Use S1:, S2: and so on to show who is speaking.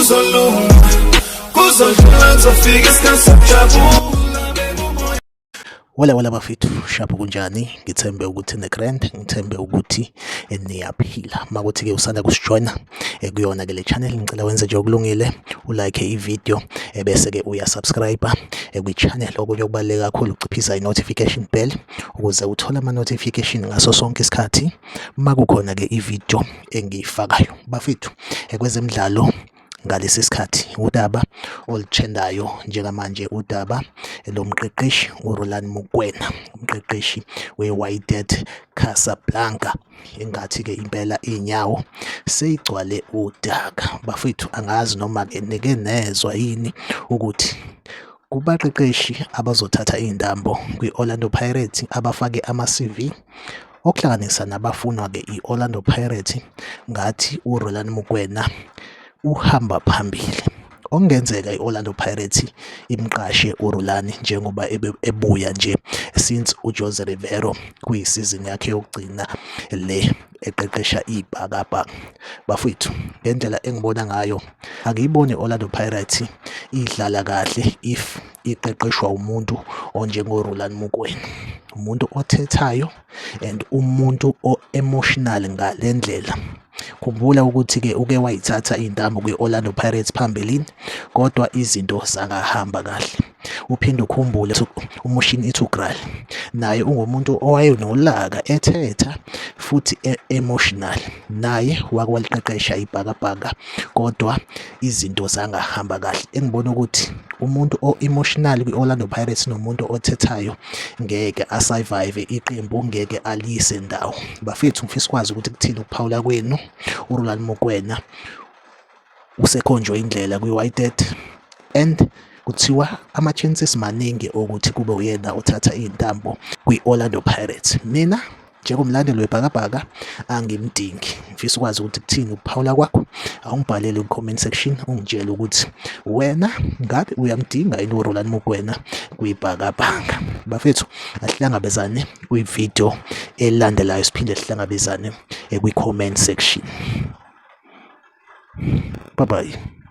S1: Kuzolunga, kuzodlula, kuzofika isikhathi sokujabula.
S2: Wala wala bafethu, sharp kunjani? Ngithembe ukuthi ne-grand, ngithembe ukuthi niyaphila. Makuthi-ke usanda kusijoyina kuyona-ke le channel, ngicela wenze nje okulungile, ulike i-video bese-ke uyasubscribe kwi-channel. Okunye okubaluleke kakhulu uciphisa i-notification bell ukuze uthole ama-notification ngaso sonke isikhathi makukhona-ke i-video engiyifakayo. Bafethu, kwezemidlalo ngalesi sikhathi udaba oluthendayo njengamanje udaba lomqeqeshi uRulani Mokwena, umqeqeshi we-Wydad Casablanca. Engathi-ke impela iy'nyawo seyigcwale udaka. Bafethu, angazi noma-ke nike nezwa yini ukuthi kubaqeqeshi abazothatha iy'ntambo kwi-Orlando Pirates abafake ama-CV okuhlanganisa nabafunwa-ke i-Orlando Pirates, ngathi uRulani Mokwena uhamba phambili. Okungenzeka i-Orlando Pirates imqashe uRulani njengoba ebuya nje since uJose Riveiro kuyisizini yakhe yokugcina le eqeqesha ibhakabhaka. Bafethu, ngendlela engibona ngayo angiyiboni i-Orlando Pirates idlala kahle if iqeqeshwa umuntu onjengoRulani Mokwena, umuntu othethayo and umuntu o-emotional ngale ndlela. Khumbula ukuthi-ke uke wayithatha iy'ntambo kwi-Orlando Pirates phambilini, kodwa izinto zangahamba kahle. Uphinde ukhumbule uMuhsin Ertugral naye ungumuntu owayenolaka, ethetha futhi e-emotional. Naye wake waliqeqesha ibhakabhaka kodwa izinto zangahamba kahle. Engibona ukuthi umuntu o-emotional kwi-Orlando Pirates nomuntu othethayo ngeke asurvive iqembu, ngeke aliyise ndawo. Bafethu, ngifisa ukwazi ukuthi kuthini ukuphawula kwenu. uRulani Mokwena usekhonjwe indlela kwi-Wydad and kuthiwa ama-chances maningi okuthi kube uyena othatha iy'ntambo kwi-Orlando Pirates. Mina njengomlandeli webhakabhaka angimdingi. Ngifisa ukwazi ukuthi kuthini ukuphawula kwakho. Awungibhalele ku-comment section ungitshele ukuthi wena ngabe uyamdinga yini uRulani Mokwena kwibhakabhaka. Bafethu, asihlangabezane kwi-video elandelayo, siphinde sihlangabezane kwi-comment section. Bye bye.